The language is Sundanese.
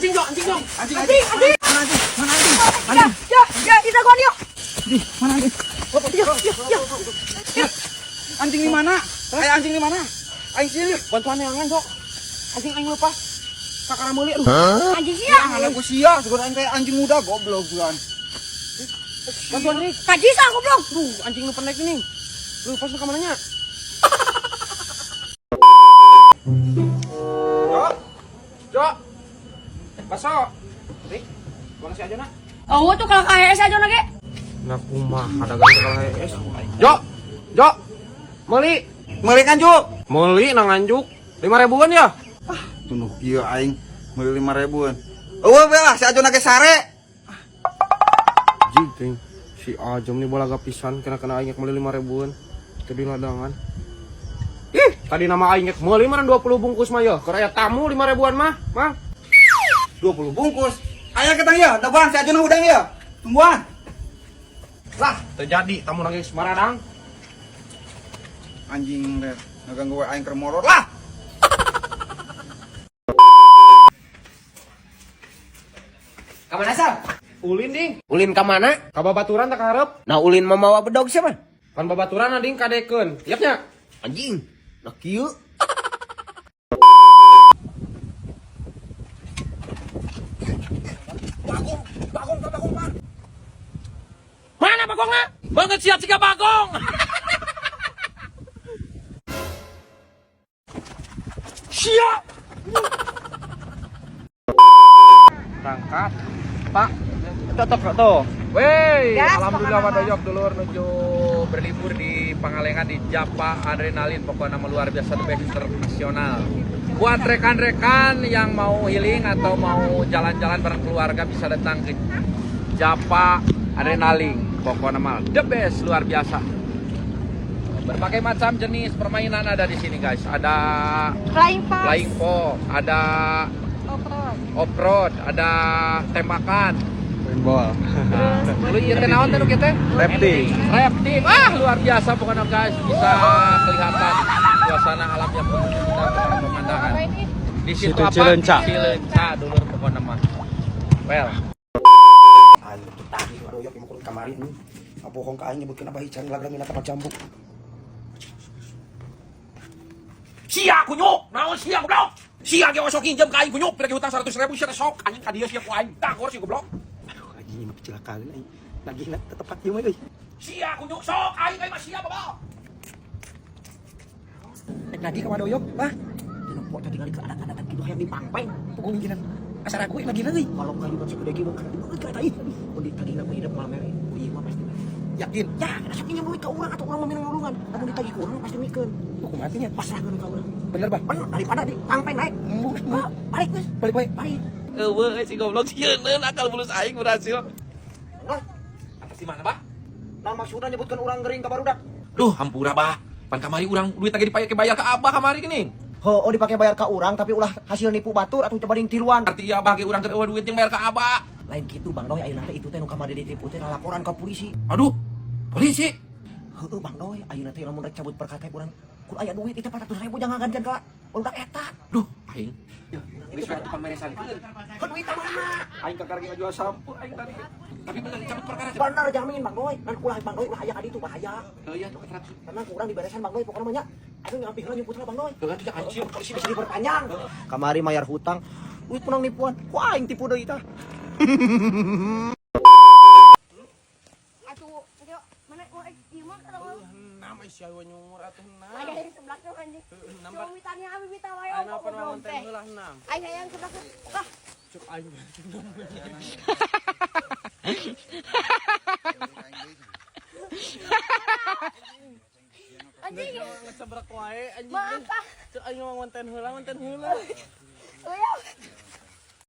Anjing Jo, anjing Jo. Anjing, anjing, Anjing, anjing. Mana anjing? Mana anjing? Ya, ya, ya, kita gua yuk. Anjing, mana anjing? Yuk, yuk, yuk. Ya. Anjing di mana? Kayak anjing di mana? Aing sih yuk. Bantuan yang Jo. Anjing aing lepas. Kakara meuli aduh. Anjing sia. Alah gua sia, sebenarnya aing kayak anjing muda goblok bulan. Bantuan Rik. Kajisa goblok. Duh, anjing lu pendek ini. Lu lepas lu ke mananya? Jo. Jo. Baso. Rik, mana si Ajo nak? Oh, tuh kalau KHS aja nage. Nah, kumaha dagang kalau HS. Jo. Jo. Meuli. Meuli kan, Ju? Meuli nang nganjuk. 5 ribuan ya? Tunduh kieu aing meuli 5 ribuan. Eueuh we lah si Ajo ge sare. Jig ting. Si Ajom nih bola pisan kena-kena aing meuli 5 ribuan. Itu di ladangan. Ih, tadi nama aing meuli mana 20 bungkus mah ya. Keur aya tamu 5 ribuan mah, mah. 20 bungkus. Aya ketang ya, dagoan si Ajo udang ya. Tungguan. Lah, terjadi tamu nangis maradang. Anjing deh, ngaganggu we aing keur molor lah. Kamana sal? Ulin ding. Ulin ka mana? Ka babaturan tak hareup. Nah ulin mamawa bedog siapa? Pan babaturan ading kadekeun. Yap nya. Anjing. Nah kieu. Mana bagongna? Banget siap siga bagong. Siap. Berangkat. Pak, Tetep tuh. Wey, Gas, alhamdulillah pokoknya Wadoyok dulur menuju berlibur di Pangalengan di Japa Adrenalin, pokoknya nama luar biasa the best internasional. Buat rekan-rekan yang mau healing atau mau jalan-jalan bareng keluarga bisa datang ke Japa Adrenalin. Pokoknya nama the best luar biasa. Berbagai macam jenis permainan ada di sini guys. Ada Flying fox. flying fox, ada off-road, ada tembakan. Paintball. Dulu ieu teh naon teh nu kieu teh? Rafting. Rafting. Wah, luar biasa pokoknya guys, bisa kelihatan suasana alam yang penuh indah pemandangan. Di situ Situ apa? Cileunca. Cileunca dulur pokoknya mah. Well, Ayo tuh tadi wadoyok yang kulit kamari nih. Bohong ka aing nyebutkeun Abah Ican lagra mina kapal jambu. Sia kunyuk, naon sia goblok? Sia ge osok injem ka aing kunyuk, pira hutang 100 ribu sia sok anjing ka dieu sia ku aing. Dagor sia goblok. Aduh anjing mah kecelakaan aing. Nagihna tepat ieu mah euy. Sia kunyuk sok aing aing mah sia bapak. Rek nagih ka wadoyok, bah. Dina poe tadi ke adat-adatan kitu hayang dipangpeng. Puguh ngijinan. Asa ragu nagihna euy. Kalau kayu kan segede kieu mah beungeut ka eta ih. Mun ditagihna mah hidup malah mere. Ku ieu mah pasti mere. Yakin? Ya, sok nginjem duit ka urang atau urang mah minang nulungan. Lamun ditagih ku urang pasti mikeun. Oh, kumaha nya? Pasrahkeun ka urang. Bener, Bah. Bener daripada dipangpeng naik. Ah, balik geus. Balik bae. Balik. Eueuh si goblok sieun akal bulus aing berhasil. Nah, Atas di mana, Bah? nah maksudna nyebutkeun urang gering ka barudak. Duh, hampura, Bah. Pan kamari urang duit lagi dipake bayar ke Abah kamari gini. Heuh, oh dipake bayar ka urang tapi ulah hasil nipu batur atau coba ding tiluan. Arti ya Abah ge urang keur eueuh duit yang bayar ke Abah. Lain gitu Bang Doi ayeuna teh itu teh nu kamari ditipu teh laporan ka polisi. Aduh, polisi. Heueuh Bang Doi, ayeuna teh lamun rek cabut perkara teh urang kudu aya duit itu 400 ribu jangan gantian ka barudak eta. Duh, aing. Geus we pameresan. Heuh duit mana? Aing kakar ge ngajual sampo aing tadi. Tapi bener dicabut perkara. Bener jamin Bang Doi, dan ulah Bang Doi ulah aya ka ditu bahaya. Heuh ya, 400. Tenang ku urang diberesan Bang Doi pokokna mah nya. Aduh ngampi heula nyumput heula Bang Doi. Heuh atuh jangan cium Polisi bisa diperpanjang. Kamari mayar hutang, duit menang nipuan. Ku aing tipu deui tah. Atuh, ayo, mana oh, ieu mah kalau Enam sia we nyumur atuh enam. aya yang sebelah tuh anjing. Cuma mitanya abi mita wae Aing oh apa goblok naon teh teh. heula enam. Aing hayang sebelah tuh. Lah, Cuk aing. anjing. Ngesebrak wae anjing. Maaf ah. Cuk aing mah ngonten heula, ngonten heula.